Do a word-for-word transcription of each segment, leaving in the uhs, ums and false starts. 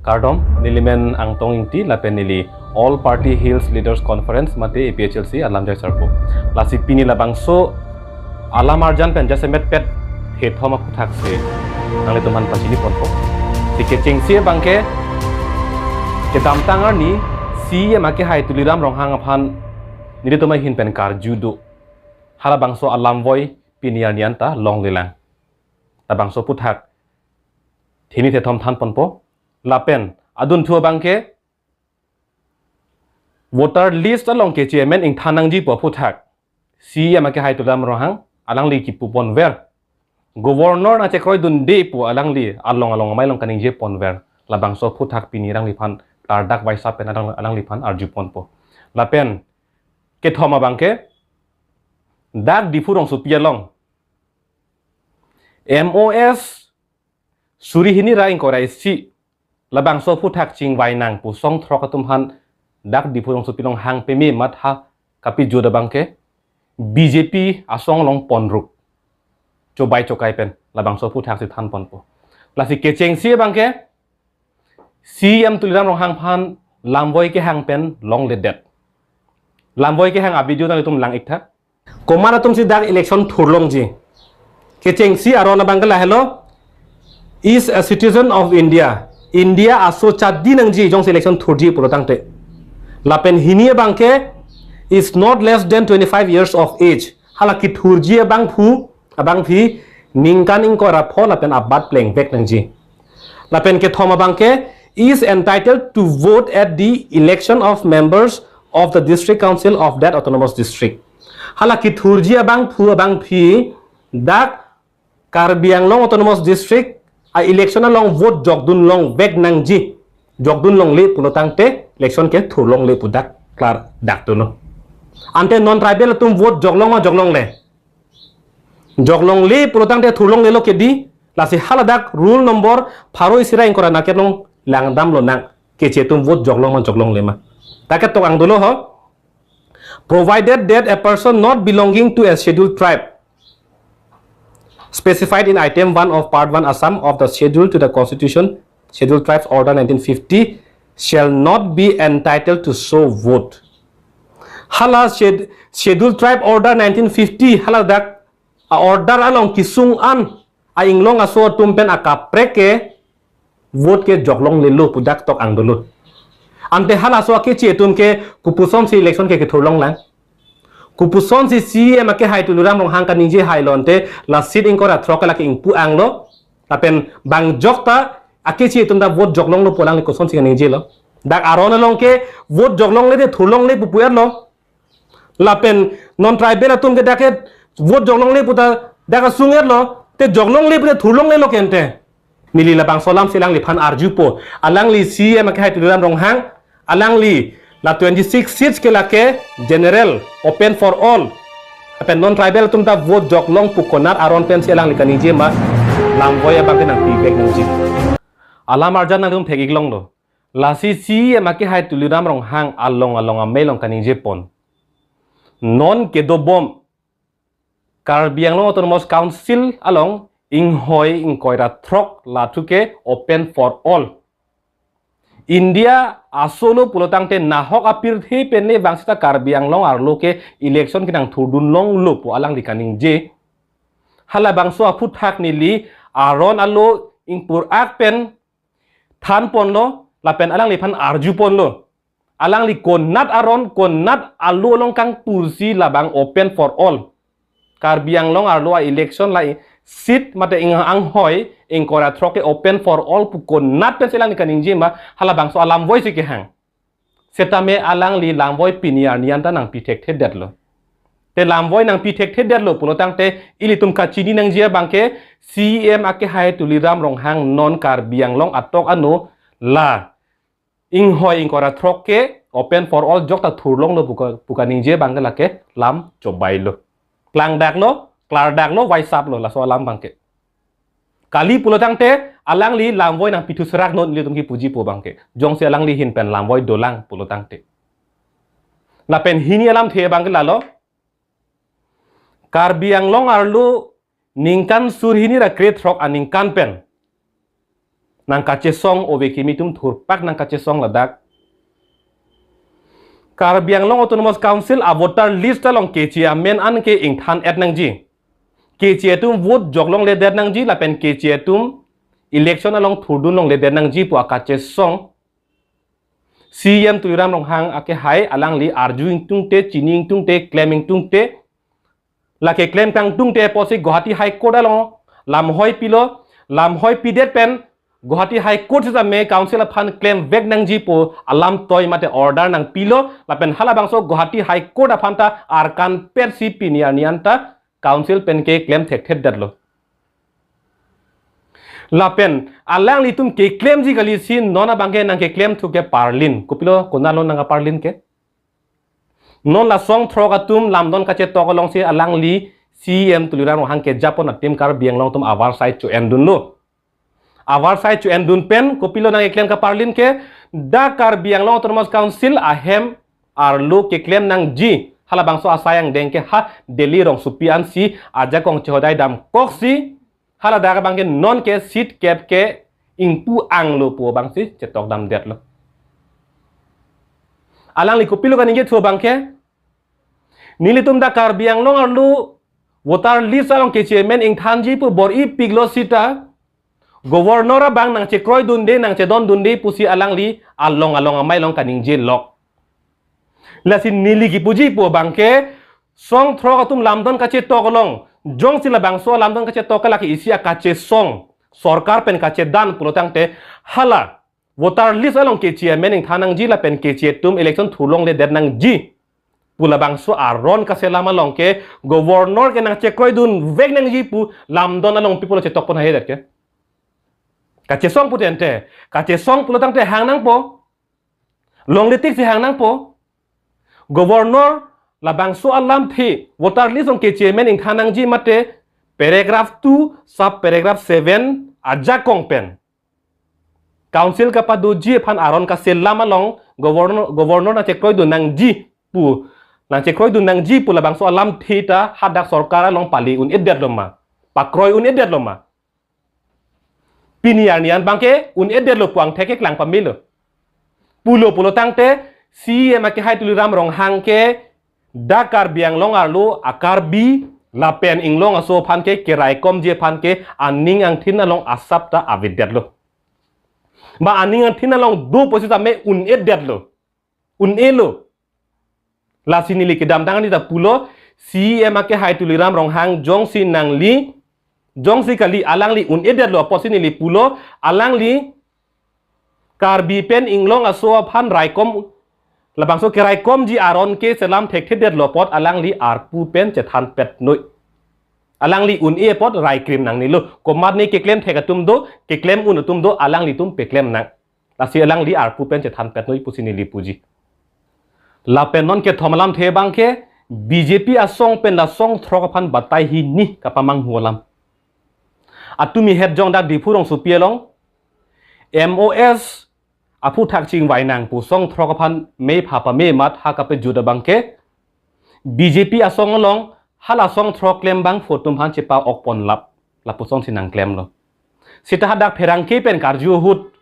Kardom, nelimen Angtong Ingti lapen neli All Party Hills Leaders Conference mate A P H L C alamjai sarpo. Lasi pini labangso alam arjan pen jasemet pet thethom aphuthaksi nanglitum aphan pachini ponpo. Si kechengsi abangke kedamtang arni C E M akehai Tuliram Ronghang aphan nelitum ahin pen karju do. Halabangso alamvoi pini arni anta longlelang. Labangso aphuthak thini thethom than ponpo. Lapen adunthu abangke voter list along keche amen ingthan nangji pu aphuthak C E M akehai Tuliram Ronghang alangli kipu ponver. Governor nangchekroidunde pu alangli along along amei along kaningje ponver. Labangso aphuthak pini alangliphan klardak vaisap pen alang, alangliphan arju ponpo. Lapen kethom abangke dak Diphu rongsopi along M O S suri hini ra ingkoi ra isi labangso aphuthak chingvai nang pu song throk atum aphan dak Diphu rongsopi along hang peme mat ha kapijut abangke B J P asong along ponruk chobai chokai pen labangso aphuthak si than ponpo. Lasi kechengsi abangke C E M Tuliram Ronghang aphan lamvoi kehang pen longledet. Lamvoi kehang a-video nanglitum lang iktha. Komat atum si dak election thurlongji. Kechengsi aron abangke lahelo, is a citizen of India. India aso chadi nangji jongsi election thurji pulo tangte. Lapen hini abangke is not less than twenty-five years of age. Hala kethurji abangphu, abangphi ningkan ingkoi ra pho lapen abat plengvek nangji. Lapen kethom abangke is entitled to vote at the election of members of the district council of that autonomous district. Hala kethurji abangphu abangphi dak Karbi Anglong Autonomous District a-election along vote jokdun longvek nangji. Jokdun longle pulo tangte election kethur longle pu dak klardak dolo. Ante non-tribal atum vote joklong ma joklongle? Joklongle pulo tangte thurlonglelo kedi, lasi haladak rule number pharo isi ra ingkoi ra anat along langdamlonang. Keche atum vote joklong ma joklongle ma. Dak ketok ang dolo ho. Provided that a person not belonging to a scheduled tribe specified in item one of part one A sum of the schedule to the constitution, Scheduled Tribes Order nineteen fifty, shall not be entitled to so vote. Hala sched-, Scheduled Tribe Order nineteen fifty, haladak a-order along kisung an a-inglong aso atum pen akaprek ke vote ke joklonglelo pu dak tok ang dolo. Ante halaso akeche atum ke kopuson si election ke kethurlonglang? Kopuson si C E M akehai Tuliram Ronghang kaningje hailo ante la seat ingkoi ra throk ke lake ingpu anglo. Lapen bang jokta akeche atum ta vote joklonglo pu alangli kosonsi kaningjelo? Dak aron along ke vote joklongle te thurlongle pu pu-etlo. Lapen non-tribal atum ke dak ke vote joklongle pu ta dak asung-etlo, te joklongle pu te thurlonglelo ke ante. Neli labangso alam si alangliphan arjupo. Alangli C E M akehai Tuliram Ronghang, alangli la twenty-six seats ke lake general, open for all. Lapen non-tribal atum ta vote joklong pu konat aron pensi alangli kaningje ma, lamvoi abangke nangpivek nangji. Alam arjan nangtum thek-iklonglo. Lasi C E M akehai Tuliram Ronghang along along amei along kaningje pon. Non kedobom Karbi Anglong Autonomous Council along inghoi ingkoi ra throk lathu ke open for all. India asolo pulo tangte nahok apirthe pen ne bang seta Karbi Anglong arlo ke election kenangthurdun longlo pu alangli kaningje. Halabangso aphuthak neli aron alo ingpur-ak pen than ponlo, lapen alangliphan arju ponlo. Alangli konat aron, konat alo along kangpursi labang open for all. Karbi Anglong arlo a-election la seat mate ing-, anghoi ingkoi ra throk ke open for all pu konat pensi alangli kaningje ma, halabangso alamvoi si kehang. Setame alangli lamvoi pini arni anta nangpi thekthedetlo. Te lamvoi nangpi thekthedetlo pulo tangte ilitum kachini nangji abangke C E M akehai Tuliram Ronghang non Karbi Anglong atok ano la inghoi ingkoi ra throk ke open for all jokta thurlonglo pu ka, pu kaningje abangke lake lam chobailo. Klangdaklo, klardaklo, vaisaplo laso alam abangke. Kali pulo tangte alangli lamvoi nangpithu serak non ilitum kipuji pu abangke. Jongsi alangli ahin pen lamvoi dolang pulo tangte. Lapen hini alamthe abangke lalo. Karbi Anglong arlo ningkan sur hini ra krethrok aningkan pen nangkachesong, ove kimi atum thurpak nangkachesong ladak. Karbi Anglong Autonomous Council a voter list along keche amen an ke ingthan-et nangji. Keche atum vote jok longledet nangji lapen keche atum election along thurdun longledet nangji pu akachesong C E M Tuliram Ronghang akehai alangli arju ingtungte, chini ingtungte, klem ingtungte, lake klem kangtungte apotsi Guwahati High Court along lamhoi pilo, lamhoi pidet pen Guwahati High Court sitame council aphan klemvek nangji pu alam toi mate order nangpilo, lapen halabangso Guwahati High Court aphan ta arkanpetsi pini arni an ta council pen ke klem thekthedetlo. Lapen alanglitum keklemji kalisi non abangke nangkeklem thu ke parlin. Kopilo konatlo nangkaparlin ke? Non la songthrok atum lamdon kachetok alongsi alangli C E M Tuliram Ronghang kejapon atim Karbi Anglong atum avarsai cho-endunlo. Avarsai cho-endun pen kopilo nangkeklem kaparlin ke, dak Karbi Anglong Autonomous Council ahem arlo keklem nangji halabangso asai angdeng ke ha Delhi rongsopi ansi ajakong chehodai damkoksi, haladak abangke non ke seat kep ke ingpu-anglo pu abangsi chetok damdetlo. Alangli kopilo kaningje thu abangke, nelitum dak Karbi Anglong arlo voter list along keche amen ingthanji pu bor-ipiklo sita, Governor abang nangchekroidunde, nangchedondunde pusi alangli along along amei along kaningjelok. Lasi neli kipuji pu abangke, songthrok atum lamdon kachetok along, jongsi labangso lamdon kachetok ke lake isi akachesong, sorkar pen kachedan pulo tangte, hala voter list along keche amen ingthan nangji lapen keche atum election thur longledet nangji pu labangso aron kaselam along ke Governor ke nangchekroidunvek nangji pu lamdon along pi pulo chetokpon haihedet ke? Kachesong pute ante, kachesong pulo tangte hang nangpo. Longle tiksi hang nangpo. Governor labangso alamthe voter list along keche amen ingthan nangji mate paragraph two, sub paragraph seven ajakong pen council kapadoji aphan aron kaselam along Governor, Governor nangchekroidun nangji pu, nangchekroidun nangji pu labangso alamthe ta hadak sorkar along pali un-edetlo ma, pakroi un-edetlo ma? Pini arni an abangke un-edetlo pu angthek keklang pamelo. Pulo pulo tangte C E M akehai Tuliram Ronghang ke dak Karbi Anglong arlo a-Karbi lapen inglong aso aphan ke keraikomji aphan ke aning angthin along asap ta avedetlo. Ba aning angthin along do pusitame un-edetlo, un-elo. Lasi neli kedamtang arni ta pulo, C E M akehai Tuliram Ronghang jongsi nangli, jongsi kali alangli un-edetlo apotsi neli pulo, alangli Karbi pen inglong aso aphan raikom, labangso keraikomji aron ke selam thekthedetlo apot alangli arpu pen chethanpetnoi. Alangli un-e apot raikrim nangnelo. Komatne keklem thek atum do, keklem un atum do, alanglitum peklem nang. Lasi alangli arpu pen chethanpetnoi pusi neli puji. Lapen non kethom alamthe abangke B J P asong pen la songthrok aphan batai hini kapamanghu alam. Atumi het jong dak Diphu rongsopi along M O S aphuthak chingvai nang pu songthrok aphan mei pha pame mat ha kapejut abangke B J P asong along hala songthrok klembangphu atum aphan chepa-okponlap, lapusonsi nangklemlo. Sita hadak pherangke pen karju ahut,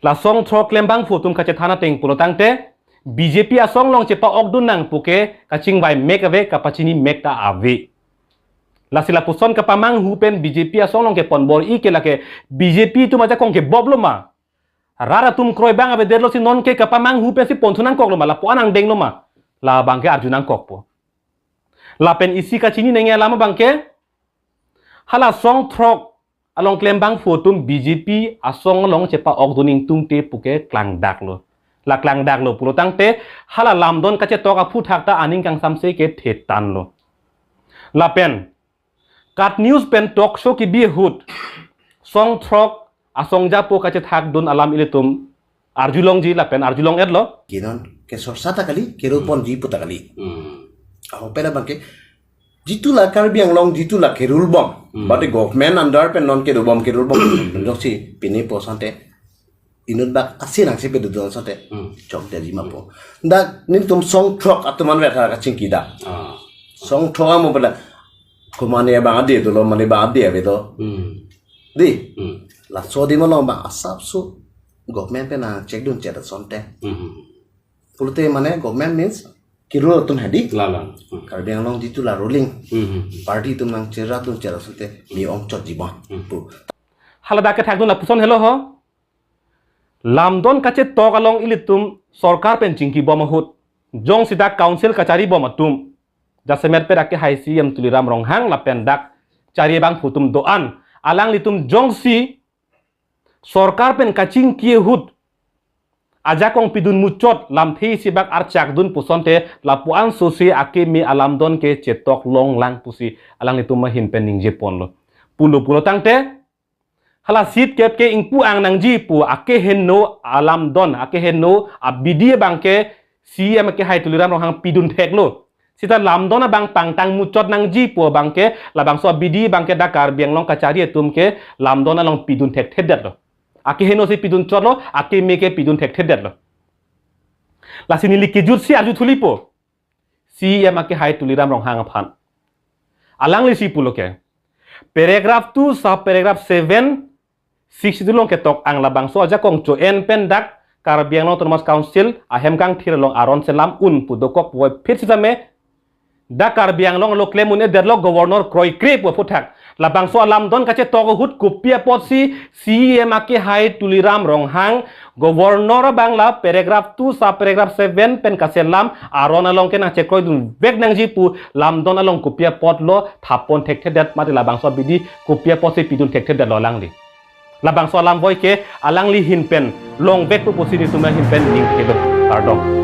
la songthrok klembangphu atum kachethan ateng pulo tangte, B J P asong along chepa-okdun nang puke kachingvai mek ave, kapachini mek ta ave. Lasi lapuson kapamanghu pen B J P asong along kepon bor-i ke lake B J P atum ajakong keboplo ma? Rat atum kroi abang avedetlo si nonke kapamanghu pensi ponthu nangkoklo ma? Lapu-an angdenglo ma? Labangke arju nangkokpo. Lapen isi kachini nangji alam abangke, hala songthrok along klembangphu atum B J P asong along chepa-okdun ingtungte puke klangdaklo. La klangdaklo pulo tangte, hala lamdon kachetok aphuthak ta aning kangsamse ke thetanlo. Lapen KAT News pen talk show kebi ahut, songthrok asong japo kachethakdun alam ilitum arjulongji lapen arjulong-etlo. Kinon ke sorsa ta kali, kerupon ji puta kali. Hmm. Aho pela abangke, jitu la Karbi Anglong, jitu la kerulbom. Hmm. Bate government under pen non kerubom, kerulbom. Joksi pini po sante inut bak asin angse pedodon sante. Hmm. Chokdetji ma po. Dak nelitum songthrok atum an vetha kachingki dak. Ah. Songthrok amo pela. Komane abang ade dolo, mane abang ade ave do. Hmm. Di. Hmm. Laso adim along abang asapso government pen nangchekdun chet asonte. Hmm. Pulote mane government means kerule atum hedi. Lala. Hmm. Karbi Anglong jitu la ruling. Hmm. Party atum nangcherapdun chet asonte mi-ongchotji abang. Hmm. Pu. Hala dak kethakdun lapuson helo ho. Lamdon kachetok along ilitum sorkar pen chingkibom ahut, jongsi dak council kacharibom atum, jasemet pen dak kehai C E M Tuliram Ronghang lapen dak chari abangphu atum do-an, alanglitum jongsi sorkar pen kachingki ahut ajakong pidun muchot, lamthe isi bak archakdun pusonte lapu-an sose akeme alamdon ke chetok longlang pusi alanglitum ahin pen ningjeponlo. Pulo pulo tangte, hala seat kep ke ingpu-ang nangji pu akeheno alamdon, akeheno abidi abang ke C E M akehai Tuliram Ronghang pidun theklo. Seta lamdon abang pangtang muchot nangji pu abang ke, labangso abidi abang ke dak Karbi Anglong kachari atum ke lamdon along pidun thekthedetlo. Akeheno si pidun chotlo, akeme ke pidun thekthedetlo. Lasi neli kejutsi arju thulipo C E M akehai Tuliram Ronghang aphan. Alanglisi pulo ke, paragraph two sub paragraph seven, six itu along ketok-ang labangso ajakong cho-en pen dak Karbi Anglong Autonomous Council ahem kangthir along aron selam un pu dokok puvoiphit sitame, dak Karbi Anglong along klem un-edetlo governor kroikre pu aphuthak. Labangso alamdon kachetok ahut kopi apotsi C E M akehai Tuliram Ronghang governor abang la paragraph two sub paragraph seven pen kaselam aron along ke nangchekroidunvek nangji pu lamdon along kopi apotlo thapon thekthedet mate labangso abidi kopi apotsi pidun thekthedetlo alangli. Labangso alam voi ke alangli ahin pen longvek pu pusi nelitum ahin pen ning helo. Kardom.